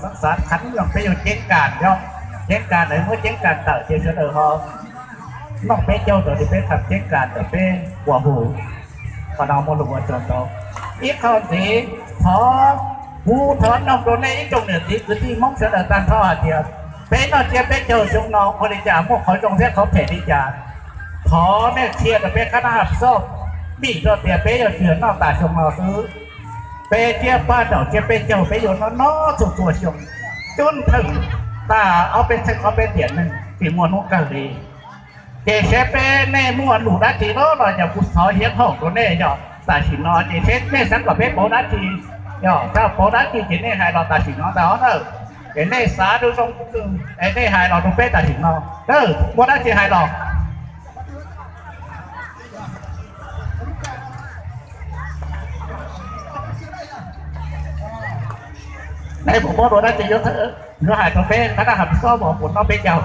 Xav xav qhov no peb yuav ceeb kas yog, ceeb kas lawv muab ceeb kas tawm ces sawv daws ho noj peb caug rau li peb tham ceeb kas ntawm peb ua hu. Qhov no muaj lus ua tsaug ntau. Ib qho ntxiv, thov, kuv thov noog rau nej ib tsoom niam txiv kwv tij Hmoob sawv daws tag nrho hais tias peb noj tsiab peb caug xyoo no ua li cas muaj qhov zoo thiab qhov phem li cas, thov nej qhia rau peb qab nab hab xoj, vim rau tias peb yuav tsis yog noj tas xyoo no xwb. Peb tsiab paj nraum tsiab peb caug peb yuav noj noj txhua txhua xyoo, cub ntheem tas ob peb txheej ob peb tiam neeg tsis muaj hnub kawg li. Ces saib peb nej muaj lus dab tsi los los yog kuv thov hiab hoom rau nej yog tam sim no ces saib nej xav kom peb pauv dab tsi, yog tau pauv dab tsi ces nej hais los tam sim no ntag os na. Ces nej xav rau zoo es nej hais los rau peb tam sim no, muaj dab tsi hais los. Nej puas muaj dab tsi yuav hais rau peb qab nab hab xoj puas noj peb caug?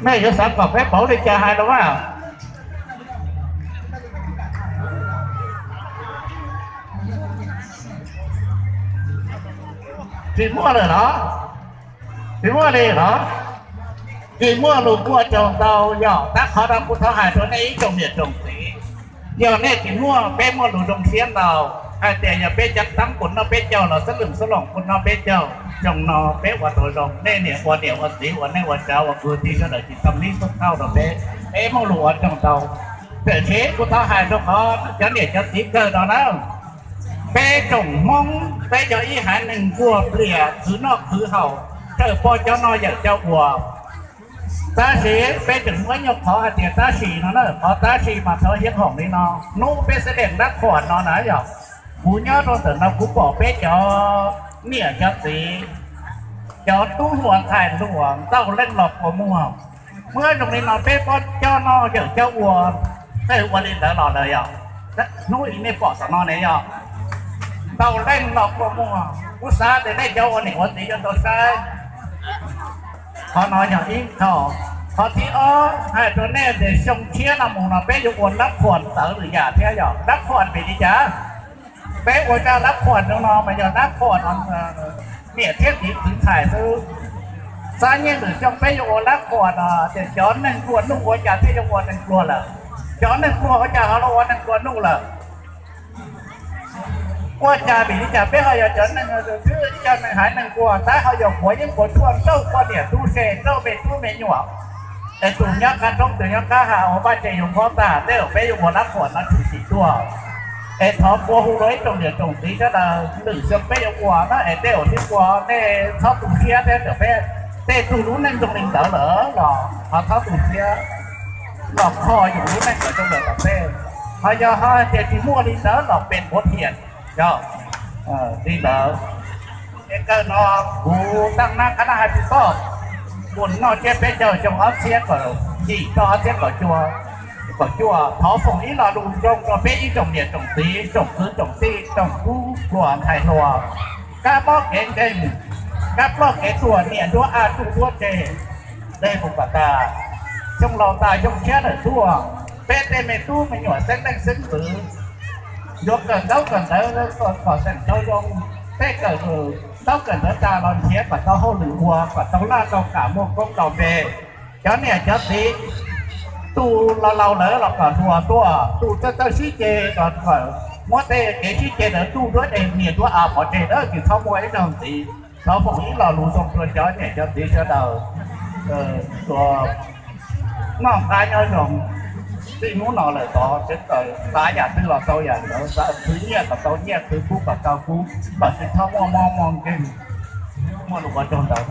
Nej yuav xav kom peb pauv li cas hais los mas. Tsis muaj lawm los? Tsis muaj li los? Tsis muaj lus kuj ua tsaug ntau yog tab qhov no kuv thov hais rau nej ib tsoom niam tsoom txiv, yog nej tsis muaj, peb muaj lus zoo siab ntau hais tias yog peb cov teeb puas noj peb caug los xab lwm xab loom puas noj peb caug, xyoo no peb ua tau zoo, nej niam ua niam ua txiv ua neej ua tsav ua kwv tij sawv daws tsis tau nib xub thauj rau peb, peb muaj lus ua tsaug ntau. Tiam sis kuv thov hais rau qhov cov niam cov txiv kawg no na, peb tsoom Hmoob peb yog ib haiv neeg nquag plias khwv noj khwv haus, raws pog cov no yawm cov ua. Tab sis peb tseem muaj ib nyuag qhov hais tias tab sis no na, qhov tab sis mas thov hiab hoom li no, hnub peb xeeb deem dab qhuam no na yog, kuv nyob rau ntawm no kuv pom peb cov niam cov txiv, cov tub hluas ntxhais hluas ntau leej los kua muag. Muab zoo li no peb pog cov no yawm cov ua, tej ua li ntawd los lawm yog, hnub ib nej pom tom no ne yog, ntau leej los kua muag, kuv xav tias nej cov ua niam ua txiv yuav tau saib. Qhov no yog ib qho. Qhov thib ob hais rau nej tias xyoo tshiab no mus no peb yuav ua dab qhuam ntawd lwm yam thiab yog dab qhuam vim li cas? Peb ua zaj dab qhuam no mas yog dab qhuam no niam thiab txiv kwv ntxhais xwb. Xab nyiaj lwm xyoo peb yuav ua dab qhuam no ces cov neeg pluag nuj ua cas thiaj yuav ua neeg pluag lawm, cov neeg pluag ua cas ho los ua neeg pluag nuj lawm. Ua cas vim li cas peb ho yog cov neeg, cov neeg haiv neeg ua tab ho yog puav yeeb puav tshuaj nrauj poj niam tub se nrauj me tub me nyuam, es tus nyob qab roob tus nyob qab hav ua vaj tse yuav nphob tag, tej zaum peb yuav ua dab qhuam no tshwm sim tuaj. Es thov nqua hu rau ib tsoom niam tsoom txiv sawv daws lwm xyoo peb yuav ua na es tej zaum sib ua nej txhob tu siab thiab, tej tug lub neej zoo li ntawd lawm los ho txhob tu siab, los kho yus lub neej kom zoo lawm tom tej. Ho yog ho tias tsis muaj li ntawd los pes quav thiam. Yog li ntawd, es kawg no kuv Taj Nab Qhab Nab Hais Tsis Toj, mus noj tsiab peb caug xyoo ob txhiab kaum yim rau ob txhiab kaum cuaj, kaum cuaj, thov foom ib lo lus zoo rau peb ib tsoom niam tsoom txiv tsoom kwv tsoom tij tsoom tub hluas ntxhais hluas, kab mob kev nkeeg, kab ploj kev tuag, niam nruab av tsuj duab tseg, dej mus kom tas, xyoo laus tas xyoo tshiab lawm tuaj, peb tej me tub me nyuam xeeb leej xeeb ntxwv yuav kawm ntaub kawm ntawv kom xeem tau zoo, tej kawm ntaub kawm ntawv tas los nrhiav kom tau hauj lwm ua kom tau laj tau kam muaj koob tau npe. Cov niam cov txiv tus laus laus lawm los kom hluas tuaj, tus txawj txawj sib ceg los kom muab tej kev sib ceg ntawd tsuj duab tseg, niam nruab av pov tseg, tsis txhob muaj ib zaug ntxiv. Thov foom ib lo lus zoo rau cov niam cov txiv sawv daws, noj qab nyob zoo. Txij hnub no lawm tod sawv daws xav yam twg los tau yam ntawd, xav khwv nyiaj kom tau nyiaj, khwv kub kom tau kub, kom tsis txhob muaj mob muaj nkeeg. Muaj lus ua tsaug ntawd.